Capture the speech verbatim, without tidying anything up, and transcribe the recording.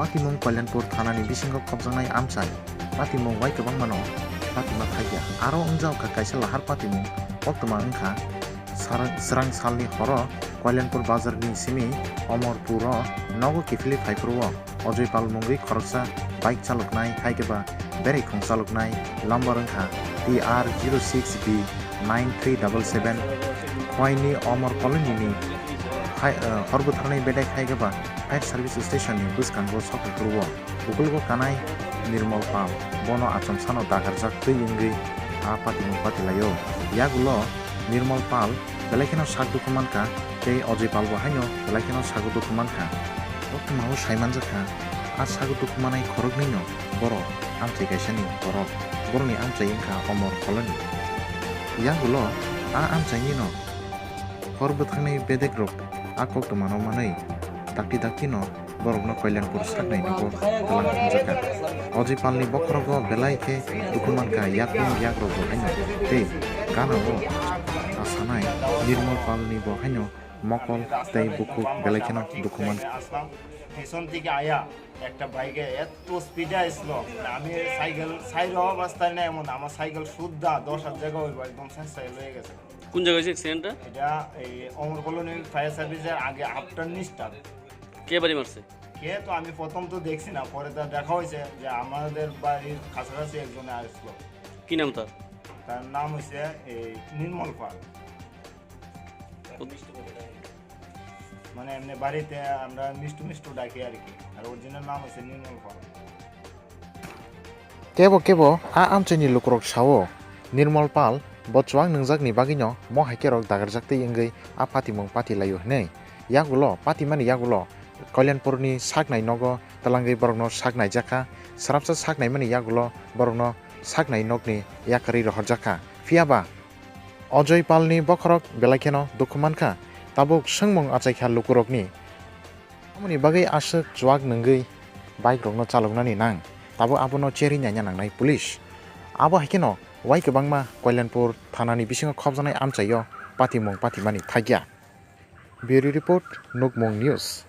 Patimung Kalyanpur thanani bisingo khopjaknai amchai patimung wai kwbangmano patima thaiya. Aro wngjak kha kaisa lahar patimung koktwma wngkha sar-, swrang salni horo Kalyanpur bazarni simi Omorpuro nogo kiphilwi phaiphuru-o Ajoy Pal mungwi khoroksa bike chaloknai hai khe ba berai khong chaloknai lumbar wngkha T R zero six B nine three double seven. Khwaini Omor Colony ni hai, eh, hor bwtharnai bedek hai khe ba fire service station ni bwskango sok phuru-o. Ukologo kanai Nirmal Pal, bono achomsano dagarjak twi wngwi a patimung patilaio. Yagulo Nirmal Pal belai kheno sak dukhu mankha tei Ajoy Palbo haino belai kheno sago dukhu mankha. Koktwmao saimanjakha, a sago dukhu manai khoroknwino borok amchai kaisani borok, borokni amchai wngkha Omor Colony. Yagulo a amchainino hor bwthangnai bedekrok a koktwmano manwi dakti daktino borokno Kalyanpur saknai nogo twlang thumjakha. Ajoy Palni bokhorogo belai khe dukhu mankha yakung yakrokbo haino tei ganao asanai Nirmal Palnibo haino mokol tei bukhuk belai kheno dukhu mankha. পিছন থেকে আয়া একটা বাইকে এত স্পিডে আসলো, আমি cycle side অবস্থায় নেই, এমন আমার সাইকেল শুদ্ধা দশ হাত জায়গা হইব, একদম শেষ সাইকেল হয়ে গেছে। কোন জায়গায় হয়েছে অ্যাক্সিডেন্টটা? এটা এই অমর কলোনি ফায়ার সার্ভিসের আগে আফটার নিচটা। কে বাড়ি মারছে? কে তো আমি প্রথম তো দেখছি না, পরে তা দেখা হয়েছে যে আমাদের বাড়ির কাছাকাছি একজনে আসলো। কি নাম তার? তার নাম হচ্ছে এই নির্মল পাল। মানে এমনি বাড়িতে আমরা মিষ্টু মিষ্টু ডাকি আর কি, আর অরিজিনাল নাম হচ্ছে নির্মল পাল। Kebo kebo a amchaini lukurok sao, Nirmal Pal bo chuak nwngjakni bagwino mo hai khe rok dagarjak tei wngwi a patimung patilaio hwnwi. Yagulo, patimani yagulo Kalyanpurni saknai nogo twlangwi borokno saknaijakha, srapsa saknaimani yagulo borokno saknai nokni yakarwi rohorjakha. Phiyaba Ajoy Palni bokhorok belai kheno dukhu mankha, tabuk swngmung achaikha lukurokni. Aboni bagwi aswk chuak nwngwi bike rokno chaloknani nang, tabuk abono cherwi naina nangnai police. Abo hai kheno wai kwbangma Kalyanpur thanani bisingo khopjaknai amchaio patimung patimani thakya. Bureau Report, Nukmung News.